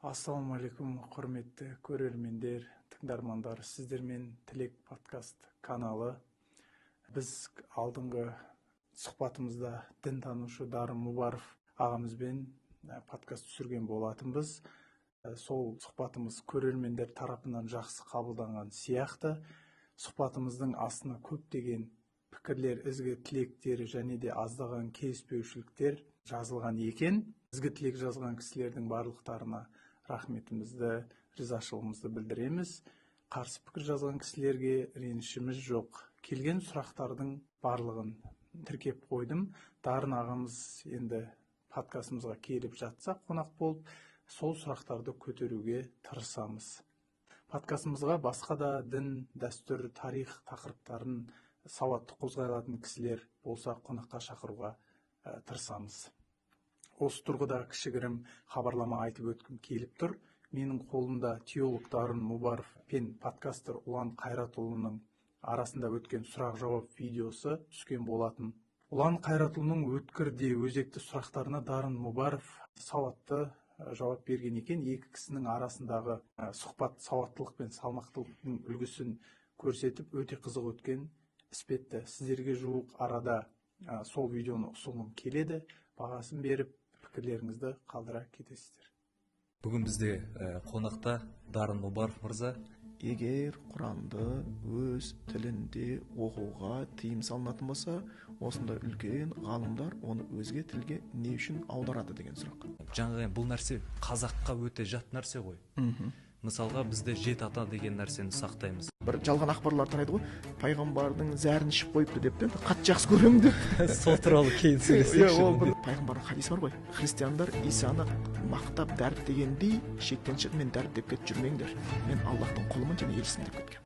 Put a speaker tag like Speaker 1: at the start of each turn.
Speaker 1: Ассалаумағалейкум, құрметті көрермендер, тыңдармандар. Сіздермен Тілек подкаст каналы. Біз алдыңғы сұхбатымызда дінтанушы Дарын Мұбаров ағамызбен подкаст түсірген болатынбыз. Сол сұхбатымыз көрермендер тарапынан жақсы қабылданған сияқты. Сұхбатымыздың астына көптеген пікірлер, ізгі тілектер және де аздаған келіспеушіліктер жазылған екен. Ізгі тілек жазған кісілердің барлықтарына рахметімізді, ризашылығымызды білдіреміз. Қарсы пікір жазған кісілерге ренішіміз жоқ. Келген сұрақтардың барлығын тіркеп қойдым. Дарын ағамыз енді подкастымызға келіп жатса, қонақ болып, сол сұрақтарды көтеруге тырысамыз. Подкастымызға басқа да дін, дәстүр, тарих тақырыптарын сауатты қозғай алатын кісілер болса, қонаққа шақыруға тырысамыз. Осы тұрғыда кішігірім хабарлама айтып өткім келіп тұр. Менің қолымда теолог Дарын Мұбаров пен подкастер Ұлан Қайратұлының арасында өткен сұрақ-жауап видеосы түскен болатын. Ұлан Қайратұлының өткір де өзекті сұрақтарына Дарын Мұбаров сауатты жауап берген екен. Екі кісінің арасындағы сұхбат сауаттылық пен салмақтылықтың үлгісін көрсетіп, өте қызық өткен іспетті. Сіздерге жуық арада сол видеоны ұсынғым келеді. Бағасын беріп, пікірлеріңізді қалдыра кетесіздер.
Speaker 2: Бүгін бізде қонақта Дарын Мұбаров мырза.
Speaker 3: Егер Құранды өз тілінде оқуға тыйым салынатын болса, осындай үлкен ғалымдар оны өзге тілге не үшін аударады деген сұрақ.
Speaker 2: Жаңағы бұл нәрсе қазаққа өте жат нәрсе ғой. Мысалға, бізде жеті ата деген нәрсені сақтаймыз.
Speaker 3: Бір жалған ақпарлар тарайды ғой, пайғамбардың зәрін ішіп қойыпты деп те, қатты жақсы көремін деп.
Speaker 2: Сол туралы кейін сөйлесейікші.
Speaker 3: Иә, ол бір пайғамбардың хадисі бар ғой. Христиандар Исаны мақтап дәріптегендей, шектен шығып мен дәріптеп кетіп жүрмеңдер. Мен Аллахтың құлымын және елшісімін деп кеткен.